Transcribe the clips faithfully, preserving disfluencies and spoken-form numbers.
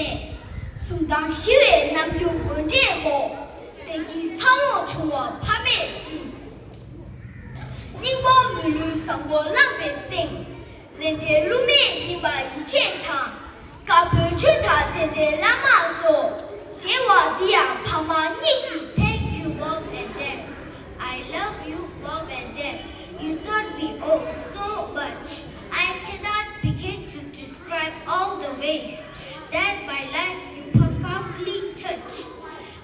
ནས། གཟུགས་མདངས་ཞི་བའི་རྣམ་འགྱུར་དགོད་སྒྲའི་འོག་བདེ་སྐྱིད་འཚར་ལོངས་བྱུང་བ་ཕ་མས་མཁྱེན། སྙིང་པོ་མི་ལུས་བཟང་པོ་བླངས་པའི་སྟེང་། ལས་འབྲས་བསླུ་མེད་ཡིན་པ་ཡིད་ཆེས་དང་། བཀའ་པོད་ཆོས་དང་མཛད་དེ་བླ་མ་སོགས། ཞེས་པ་འདི་ཡང་ཕ་མ་གཉིས་ཀྱི། Thank you, mom and dad. I love you, mom and dad. You taught me, oh, so much. I cannot begin to describe all the ways that my life you profoundly touched.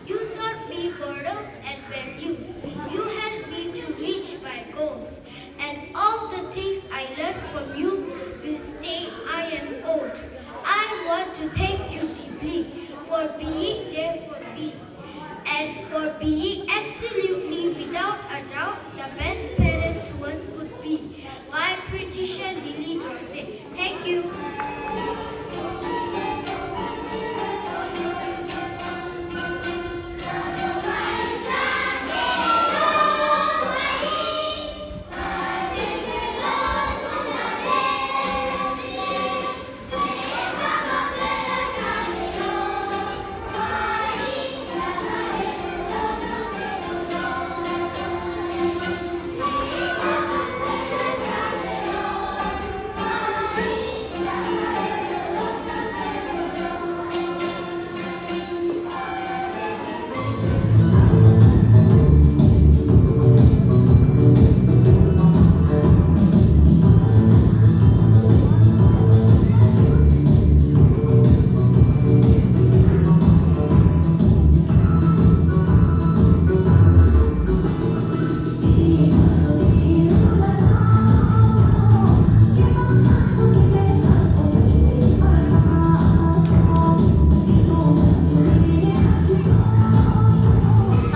You taught me morals and values. You helped me to reach my goals. And all the things I learned from you will stay iron old. I want to thank you deeply for being there for me and for being absolutely without a doubt the best parents who was could be. My pretty Lily Dorset. Thank you.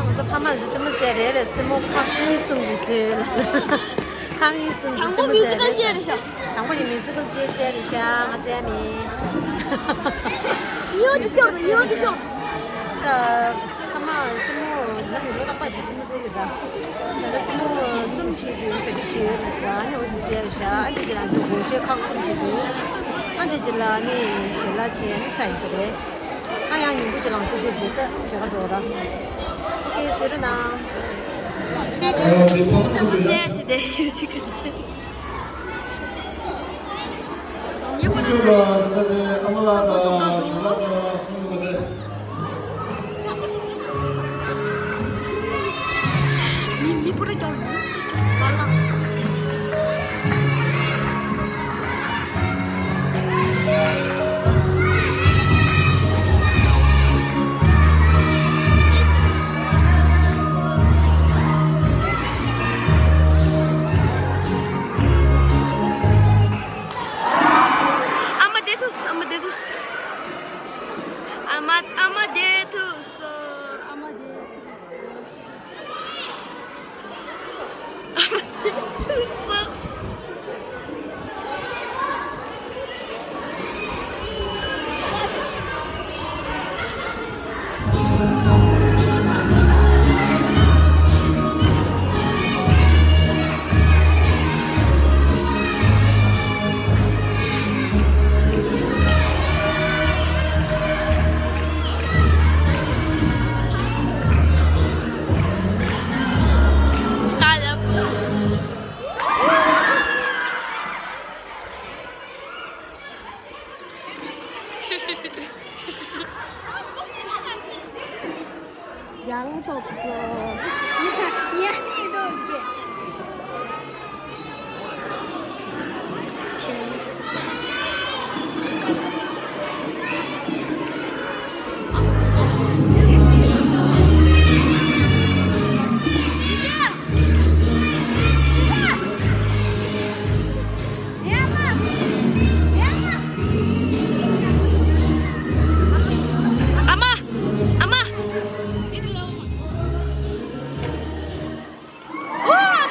ང་ཚོ་ཕ་མ་ཚོ་རྩེད་མོ་རྩེ་རེད་ལ། རྩེད་མོ་ཁག་གཉིས་གསུམ་ཞིག་བཟོས་ལ། ཁག་གཉིས་གསུམ་ཞིག་རྩེད་མོ་རྩེ་རེད། དང་པོ་ཡི་མི་ཚེ་ཁག་ཅིག་རྩེ་རེད་ཤག་ང་རྩེ་མིན། ཡོད་དེ་ཤོར་ཡོད་དེ་ཤོར། ད་ཕ་མ་རྩེད་མོ་ནམ་ཡིན་ལོ་རྟག་པར་ཞིག་རྩེད་མོ་རྩེ་ཡོད་ད། ད་ལྟ་རྩེད་མོ་གསུམ་ཞིག་ཅིག་གྲ་སྒྲིག་བྱས་ཡོད་རེད་ཟེར། ཨ་ནི་འོ་དེ་རྩེ་རེད་ཤག་ཨ་འདི་ཅི་ལ་འདུག་སྒོར་གཞས་ཁག་གསུམ་ཅིག་འདུག་ཨ་འདི་ཅི་ལ་ནི་ཞལ་ལག་བྱས་ནི་ཚ་ཡིན་ས་རེད། ཨ་ཡང་ཉིན་གུང་ཅིག་ལ་ང་ཚོ་འདིར་འཛུལ་ས་བྱེད་ག་འགྲོ་ར། ཨོ་ཀེ་གཟིགས་རོགས་གནང་། ཨ་ནི་ང་ཚོ་རྩེ་ཞིག་དེ་ཡོད་ཅིག་ག་ཅི། ཉེ་པོ་ལ་ཟེར། ཨ་མ་ལགས་དང་ཇོ་ལགས་དང་ཁོང་ཚོ་དེ། མི་མི་པོ་རེ་ཅོ་ལ། ཨ་མ་བསྡད་ཐུབ་སོང་། ཨ་མ་བསྡད་ཐུབ་སོང་། ཨ་མ་ཨ་མ་བསྡད་ཐུབ་སོང་། ཨ་མ་བསྡད་ཐུབ་སོང་། ཨ་མ་བསྡད་ཐུབ་སོང་། ཡང་ཐོབ་སོང་། ཡ་ནི་ཐོབ་གི། ཨ་མ། ཨ་མ། ཨོ།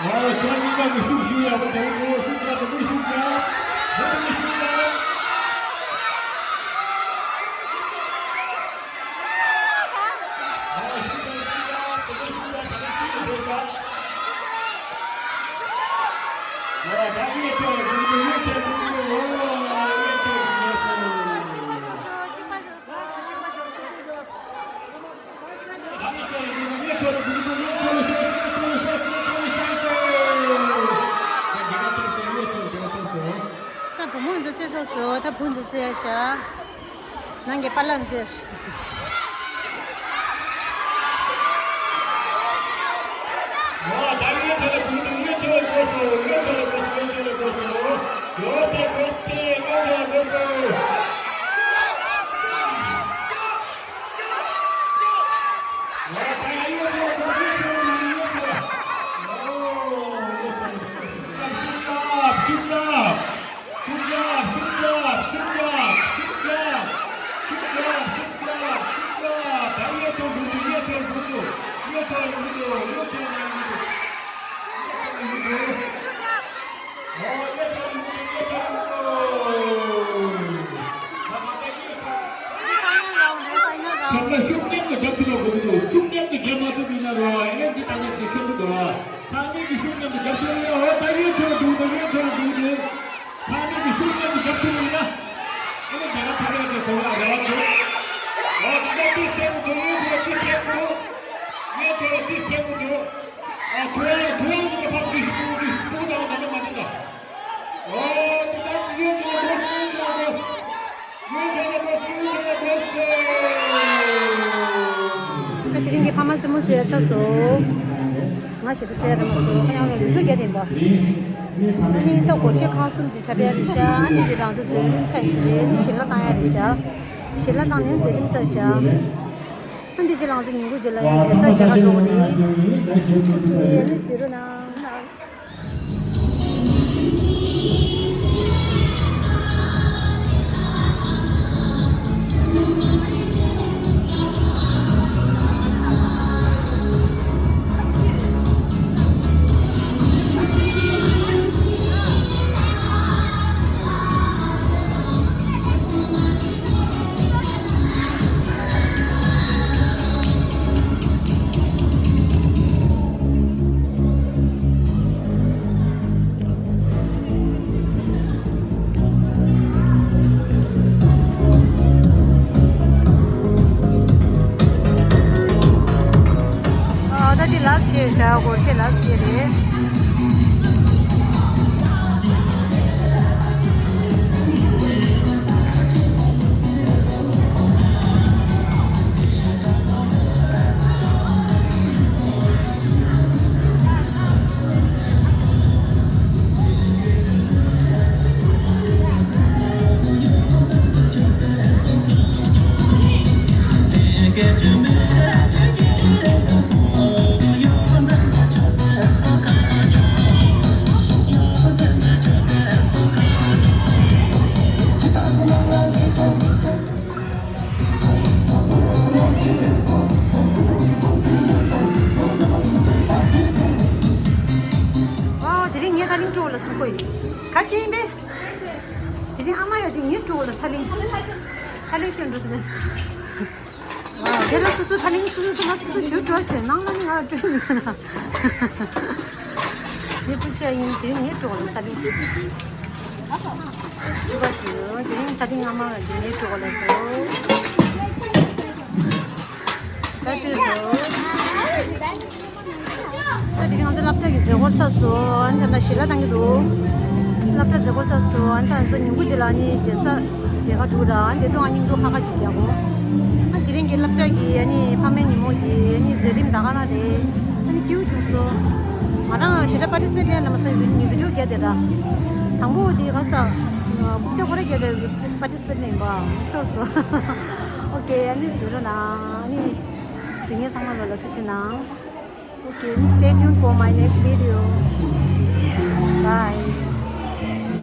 ཨ་ཁྱེད་རྣམ་པ་གི་ཤུགས་ཤུགས་ཡག་པོ་དེ་རིང་ངོ་ཤུགས་རྒྱག་དེ་མི་ཤུགས་རྒྱག་དེ་མི་ཤུགས་རྒྱག་ད་བུ་མོ་འཛུལ་རྩེད་སོང་སོ། ད་བུ་འཛུལ་རྩེད་ཤག་ནང་གི་པཱ་ལགས་འཛུལ། ཚང་མ་ཤུགས་མཉམ་དུ་རྒྱབ་ཐུབ་པ་དགོས་ཀྱི་འདུག་ཤུགས་མཉམ་དུ་རྒྱབ་མ་ཐུབ་པ་ཡིན་ན་རོ། ཨེ་ནས་འདི་ལྟ་ནས་འདི་ཤོར་གྱི་འདུག་ར། ཚང་མས་ཀྱི་ཤུགས་མཉམ་དུ་རྒྱབ་ཐུབ་ཡོད། འོ་ད་ཡོད་ཆོག་འདུག་ད་ཡོད་ཆོག་འདུག་འདུག་ཚང་མས་ཀྱི་ཤུགས་མཉམ་དུ་རྒྱབ་ཐུབ་ཡིན་ན། ཨེ་ནས་རྒྱ་གར་ཐར་ཡག་གི་གོ་བ་རེ་བ་འདུག་འོ་ད་ལྟ་དེ་སྟེང་དུ་ཡོད་ཆོག་དེ་སྟེང་དུ་ཡོད་ཆོག་དེ་སྟེང་དུ་འདུག་ཨ་ཐུ་ཡ་ཐུ་ཡ་གི་ཕག་གི་ཤུགས་ཀྱི་ཤུགས་དང་ད་ནི་མ་འདི་ད། ད་དེ་རིང་གི་ཕ་མ་རྩེད་མོ་རྩེ་ཚར་སོང་། ང་ཞེ་དྲག་རྩེ་ཡག་རེད་མ་སོང་། ཁ་ཡང་རུ་འཕྲོད་རྒྱག་བསྡད་པ། ཨ་ནི་ད་སྒོར་གཞས་ཁང་གསུམ་ཅིག་འཁྲབ་ཡག་རེད་ཤག་ཨ་ནི་རང་ཚོ་འཛིན་རིམ་ཚར་ཡིན་ཟེར་རེད། ཨ་ནི་ཞལ་ལག་བཏང་ཡག་རེད་ཤག་ཞལ་ལག་བཏང་ནས་འཛིན་རིམ་ཚར་ཤག་ཨ་འདི་རྗེས་ལ་ང་ཚོ་ཉིན་གུང་རྗེས་ལ་ཡང་བྱེད་ས་བྱེད་ག་འགྲོ་གི་རེད། ཨོ་ཁེ། ཨ་ནི་གཟིགས་རོགས་གནང་། ཨ་ད་འདི་ལགས་བྱས་བཞག་སྒོར་གཞས་ལགས་བྱས་རེད། ཨོ། དེ་རིང་ངས་ད་ལིང་སྤྲོ་ལ་སུ་ཁོ་ཡིན། ག་ཅི་ཡིན་པས། དེ་རིང་ཨ་མ་ཡ་ཞིག་ངས་སྤྲོ་ལ་ད་ལིང་། ད་ལིང་ཁྱེར་འགྲོ་དེ་ནས། ཨོ། དེ་ལ་སུ་སུ་ད་ལིང་སུ་སུ་ད་ལ་སུ་སུ་ཞུ་འགྲོ་ཞེས་ནང་ལ་ནི་ང་སྤྲོ་མི་ཐུབ་ན། ངས་སྤུ་ཆ་ཡིན་དེ་ངས་སྤྲོ་ལ་ད་ལིང་སྤྲོ་བ་ཞིག་ཡོད། དེ་རིང་ད་ལིང་ཨ་མ་ལ་ཞིག་ངས་སྤྲོ་ལ་སོ། ད་དུས་སོ། ད་དེ་རིང་ང་ཚོ་སློབ་གྲྭ་གི་མཛད་སྒོ་ཚར་སོང་། ཨ་ནི་ད་ལྟ་ཞལ་ལག་བཏང་གི་འདུག་སློབ་གྲྭ་མཛད་སྒོ་ཚར་སོང་། ཨ་ནི་ད་ང་ཚོ་ཉིན་གུང་རྗེས་ལ་ཨ་ནི་མཇལ་ས་མཇལ་ཁ་འགྲོ་ར། ཨ་ནི་དེ་དུས་ཨ་ནི་སྙིང་སྡུག་ཁ་ཁ་ཅིག་རྒྱག་གོ། ཨ་ནི་དེ་རིང་གི་སློབ་གྲྭ་གི་ཨ་ནི་ཕ་མའི་ཉིན་མོ་གི་ཨ་ནི་མཛད་རིམ་ད་ག་རང་རེད། ཨ་ནི་སྐྱིད་པོ་བྱུང་སོང་། ང་རང་ཞེ་དྲག་པར་ཊི་སི་པེཊ་ལེན་ན་མ་སོང་། ཡུ་ནི་བི་ཌི་ཡོ་བརྒྱབ་བསྡད་ར། དང་པོ་དེ་ག་ས་རྐུབ་ཀྱག་ཁོ་ར་བརྒྱབ་བསྡད། པར་ཊི་སི་པེཊ་ལེན་པ་ཤོར་སོང་། ཨོ་ཁེ། ཨ་ནི་གཟིགས་རོགས་གནང་། ཨ་ནི་གཟིགས་མཁན་ཚང་མ་ལོ་ལ་ཐུགས་རྗེ་གནང་། Okay, stay tuned for my next video. Bye.